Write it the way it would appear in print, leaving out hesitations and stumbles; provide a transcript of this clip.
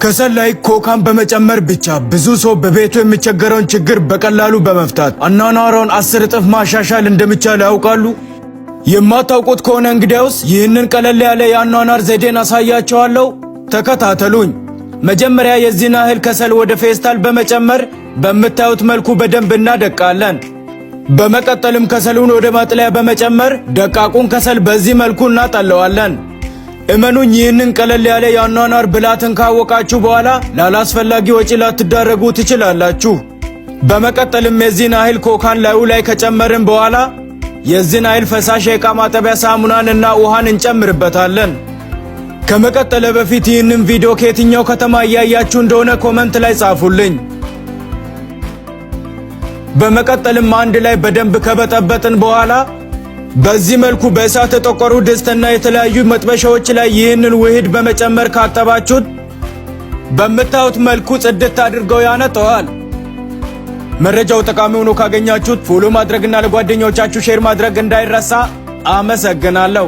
ከሰል ላይ ኮካን በመጨመር ብቻ ብዙ ሰው በቤቱ የሚቸገረውን ችግር በቀላሉ በመፍታት አኗኗሯን 10 እጥፍ ማሻሻል እንደሚቻል ያውቃሉ? የማታውቁት ከሆነ እንግዲያውስ ይህንን ቀለል ያለ የአኗኗር ዘዴን አሳያችኋለሁ። ተከታተሉኝ። መጀመሪያ የዚህን ያህል ከሰል ወደ ፌስታል በመጨመር በምታዩት መልኩ በደንብ እናደቃለን። በመቀጠልም ከሰሉን ወደ ማጥለያ በመጨመር ደቃቁን ከሰል በዚህ መልኩ እናጠለዋለን። እመኑኝ፣ ይህንን ቀለል ያለ የአኗኗር ብልሃትን ካወቃችሁ በኋላ ላላስፈላጊ ወጪ ላትዳረጉ ትችላላችሁ። በመቀጠልም የዚህን ያህል ኮካን ላዩ ላይ ከጨመርን በኋላ የዚህን ያህል ፈሳሽ የዕቃ ማጠቢያ ሳሙናን እና ውሃን እንጨምርበታለን። ከመቀጠሌ በፊት ይህንን ቪዲዮ ከየትኛው ከተማ እያያችሁ እንደሆነ comment ላይ ጻፉልኝ። በመቀጠልም አንድ ላይ በደንብ ከበጠበጥን በኋላ በዚህ መልኩ በእሳት የጠቆሩ ድስትና የተለያዩ መጥበሻዎች ላይ ይህንን ውህድ በመጨመር ካጠባችሁት በምታዩት መልኩ ጽድት አድርገው ያነጠዋል። መረጃው ጠቃሚ ሆኖ ካገኛችሁት follow ማድረግና ለጓደኞቻችሁ share ማድረግ እንዳይረሳ። አመሰግናለሁ።